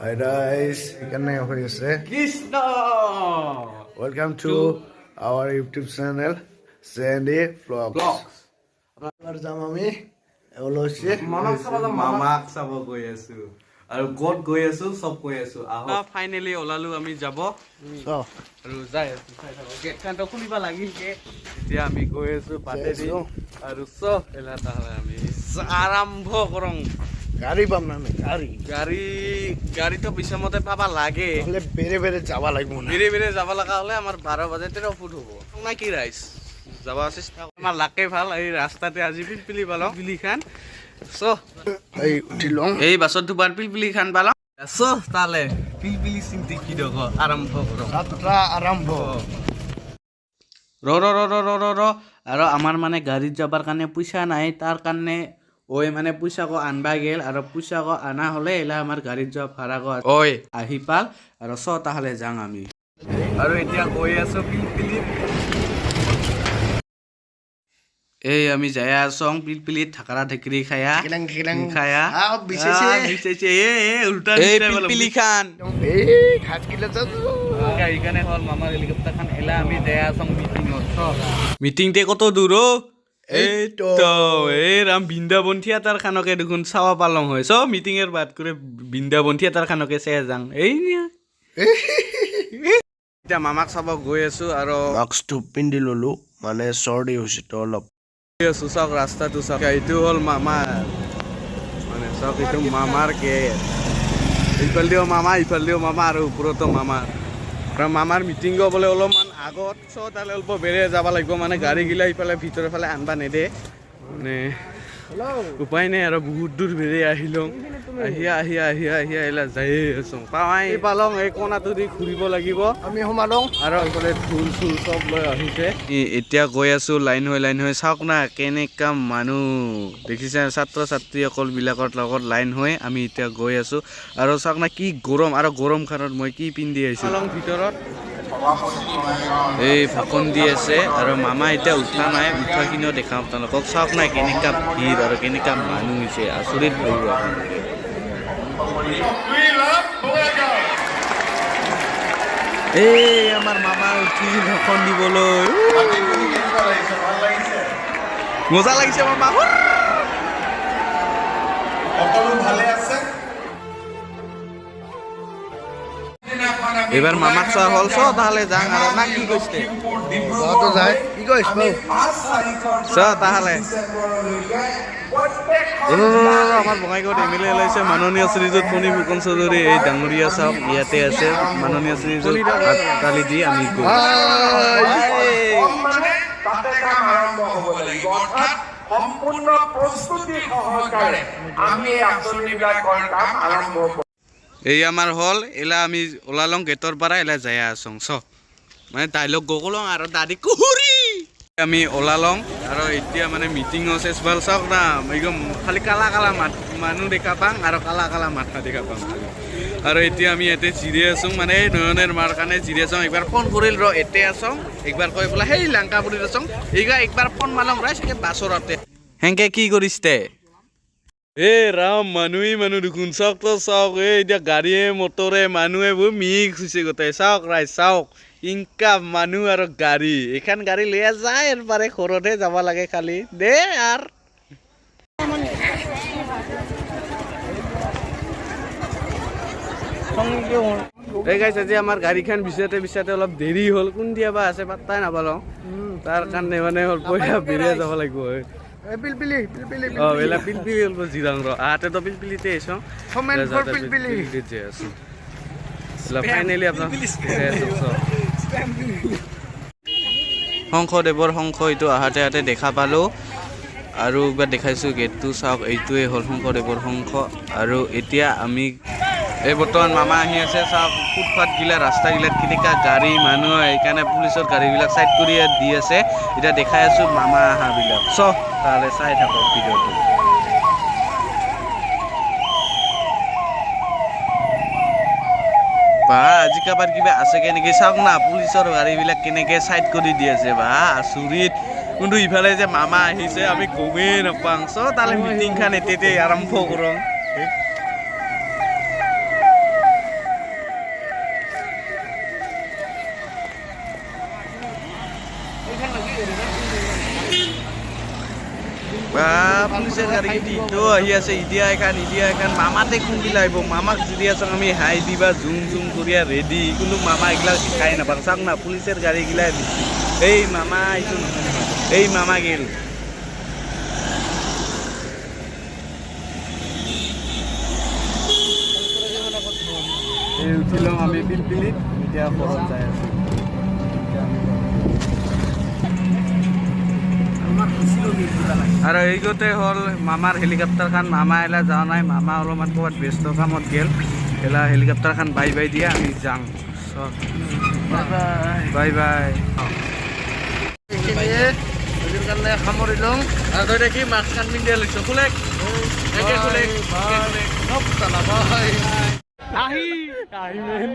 হাই ৰাইজ, সেইকাৰণে হৈ আছে। Krishna. Welcome to our YouTube channel Sandy Vlog. যাম আমি ওলাইছে। মামাক চাব গৈ আছো আৰু ক'ত গৈ আছো চব কৈ আছো। আহক, ফাইনেলি ওলালো আমি যাব আৰু যাই আছো, চাই থাকক। গেটখনতো খুলিব লাগিল। এতিয়া আমি গৈ আছো বাটেদি আৰু চব এলা। তাহলে আমি আৰম্ভ কৰং। গাড়ী পাম না আমি গাড়ী? গাড়ী, গাড়ীটো পিছমতে পাবা লাগে। নহ'লে বেৰে বেৰে যাব লাগিব না। বেৰে বেৰে যাব লগা হ'লে আমাৰ 12 বাজে 13 ফুট হ'ব না কি? ৰাইজ, যাব চেষ্টা। আমাৰ লাকে ভাল, এই ৰাস্তাতে আজি পিলপিলি পালোঁ, পিলপিলি খান চ। এই উঠি লওঁ। এই বাছত দুবাৰ পিলপিলি খান পালোঁ। চ তালে পিলপিলি চিন্তি কি দক আৰম্ভ কৰক। যাত্ৰা আৰম্ভ। ৰ ৰ ৰ ৰ ৰ ৰ ৰ। আৰু আমাৰ মানে গাড়ীত যাবৰ কাৰণে পইচা নাই, তাৰ কাৰণে ঐ মানে পইচাকো আনবা গেল। আৰু পইচাকো আনা হ'লে এলা আমাৰ গাড়ীত যোৱা ভাড়া ঐ আহি পাল। আৰু চ তাহলে যাওঁ আমি। আৰু এতিয়া গৈ আছো পিলপিলিত। এই আমি যাই আছো পিলপিলিত, ঢাকৰা ঢেকৰি খায়া। কিলাং কিলাং। খায়া। আহ, বিচাইছে। বিচাইছে। এ এ উল্টা এই পিলপিলি খান। এই খাজ কিলা। সেইকাৰণে হ'ল মামাৰ হেলিকপ্টাৰ খান। এলা আমি যাই আছো মিটিঙত। মিটিংতে কত দূৰ অ? এইটো। এই ৰাম, বৃন্দাবন থিয়েটাৰ খানকে দেখোন চাব পালং হয়। চব মিটিঙৰ বাদ কৰি বৃন্দাবন থিয়েটাৰ খানকে চাই যাং। এই এতিয়া মামাক চাব গৈ আছো আৰু মাস্কটো পিন্ধি ললো, মানে চৰ্দি হৈছে তো অলপ। গৈ আছো। চাওক, ৰাস্তাটো চাওক। এইটো হ'ল মামাৰ, মানে চাওক, এইটো মামাৰ গেট। ইফালেদিও মামা, ইফালেদিও মামা আৰু ওপৰতো মামাৰ। আৰু মামাৰ মিটিং বোলে অলপমান আগত। চ তালে অলপ বেৰে যাব লাগিব, মানে গাড়ীগিলা ইফালে ভিতৰৰ ফালে আনবা নেদে। মানে উপায় নাই আৰু, বহুত দূৰ বেৰে আহিলোঁ। আহি আহি আহি আহি আহিলা যায়ে আছো। পাৱাই পালং, এই কোণাটো দি ঘূৰিব লাগিব। আমি সোমালো। আৰু এইফালে ঢোল চোল চব লৈ আহিছে। এতিয়া গৈ আছো লাইন হৈ লাইন হৈ। চাওক না কেনেকা মানুহ দেখিছে, ছাত্ৰ ছাত্ৰীসকল বিলাকৰ লগত লাইন হৈ আমি এতিয়া গৈ আছো। আৰু চাওক না কি গৰম, আৰু গৰম খানত মই কি পিন্ধি আহিছো। ভিতৰত এই ভাষণ দি আছে আৰু মামা এতিয়া উঠা নাই, উঠা কিনেও দেখাম আপোনালোকক। চাওক না কেনেকা ভিৰ আৰু কেনেকা মানুহ হৈছে, আচৰিত লাগিব আপোনালোকে। এই আমাৰ মামা উঠি ভাষণ দিবলৈ। মজা লাগিছে মামা। সকলো ভালে আছে? এইবাৰ মামাক চোৱা হ'ল। চ তাহলে যাং আৰু না কি কৈছে? যোৱাটো যায় কি কৈছ? চ তাহলে। ৰ, ৰ, ৰ, ৰ, আমাৰ বঙাইগাঁৱত এম এল এ ওলাইছে, মাননীয় শ্ৰীযুত ফণী ফুকন চৌধুৰী। এই ডাঙৰীয়া চাওক, ইয়াতে আছে। মাননীয় শ্ৰীযুত হাত তালি দি আমি গৈ তাতে কাম আৰম্ভ হ'ব লাগিব। অৰ্থাৎ সম্পূৰ্ণ প্ৰস্তুতি সহকাৰে আমি এই আঁচনিবিলাকৰ কাম আৰম্ভ কৰিম। এই আমাৰ হ'ল। এলা আমি ওলালং গেটৰ পৰা, এলা যাই আছং। চ মানে ডাইলগ গকলং আৰু দাদি কুহুৰি। আমি ওলালং আৰু এতিয়া মানে মিটিঙো চেচ ভাল। চাওক না, একদম খালি কালা কালা মাত মানুহ দেখা পাং আৰু কালা কালা মাথা দেখা পাং খালি। আৰু এতিয়া আমি ইয়াতে জিৰে আছো, মানে এই নয়নেৰ মাৰ কাৰণে জিৰে আছো। একবাৰ ফোন কৰিল, ৰ এতে আছং, একবাৰ কৈ পেলাই সেই লাংকাপুৰীত আছং। এইবাৰ একবাৰ ফোন মালং ৰাইজ বাছৰতে সেনকে কি কৰিছ তে? এ ৰাম, মানুহেই মানুহ দেখোন। চাওক তো চাওক, এই এতিয়া গাড়ীয়ে মটৰে মানুহে বোৰ মিক্স হৈছে গোটেই। চাওক ৰাইজ, চাওক, ইনকা মানুহ আৰু গাড়ী। এইখন গাড়ী লৈ যায় এৰপাৰে ঘৰতহে যাব লাগে খালি দে আৰ। এই গাইছ, আজি আমাৰ গাড়ীখন বিচাৰোঁতে বিচাৰোঁতে অলপ দেৰি হ'ল। কোন দিয়া বা আছে পাত্তাই নাপালোঁ। তাৰ কাৰণে মানে অলপ বেৰিয়ে যাব লাগিব। পিলপিলি পিলপিলি। অ, এইবিলাক পিলপিলি অলপ জিৰাং ৰ আহাতেতো পিলপিলিতে আহিছ। Comment for পিলপিলি। পিলপিলিত যাই আছো। ফাইনেলি আপোনাৰ শংকৰদেৱৰ শংখ এইটো আহাতে আহাতে দেখা পালোঁ আৰু একবাৰ দেখাইছোঁ গেটটো। চাওক, এইটোৱে হ'ল শংকৰদেৱৰ শংখ। আৰু এতিয়া আমি এই বৰ্তমান মামা আহি আছে। চাওক, ফুটপাথগিলা ৰাস্তাগিলাত কেনেকুৱা গাড়ী মানুহ, সেইকাৰণে পুলিচৰ গাড়ীবিলাক চাইড কৰি দি আছে। এতিয়া দেখাই আছোঁ মামা অহাবিলাক। চ তাহলে চাই থাকক ভিডিঅ'টো। বা আজি কাৰোবাৰ কিবা আছে কেনেকে, চাওক না পুলিচৰ গাড়ীবিলাক কেনেকে চাইড কৰি দি আছে। বা আচৰিত। কিন্তু ইফালে যে মামা আহিছে আমি গমেই নাপাওঁ। চ তাহলে মিটিংখন এতিয়া আৰম্ভ কৰোঁ। আৰু ইটো আহি আছে, ইডিয়া এখন, ইডিয়া এখন। মামাতে কোনদিনা আহিব? মামাক যদি আছ আমি হাই দিবা, জুম জুম কৰিয়া ৰেডি, কিন্তু মামা এইগিলা দেখাই নাপাওঁ। চাওক না, পুলিচৰ গাড়ীগিলা বেছি। এই মামা এইটো নহয়, এই মামা গেল। এই উঠিলোঁ আমি পিলপিলিত, এতিয়া ঘৰত যাই আছোঁ। আৰু এইগতে হ'ল মামাৰ হেলিকপ্টাৰখন। মামা এলা যোৱা নাই, মামা অলপমান ক'ৰবাত ব্যস্ত কামত গ'ল। এলা হেলিকপ্টাৰখন বাই বাই দিয়া, আমি যাওঁ। Bye bye. এইখিনিয়ে আজিৰ কাৰণে সামৰিলোঁ। আৰু তই দেখি মাস্কখন পিন্ধি লৈছ। খোলেক, একে খোলেক, একে খোলেক। বাই। আহি আহিমেন।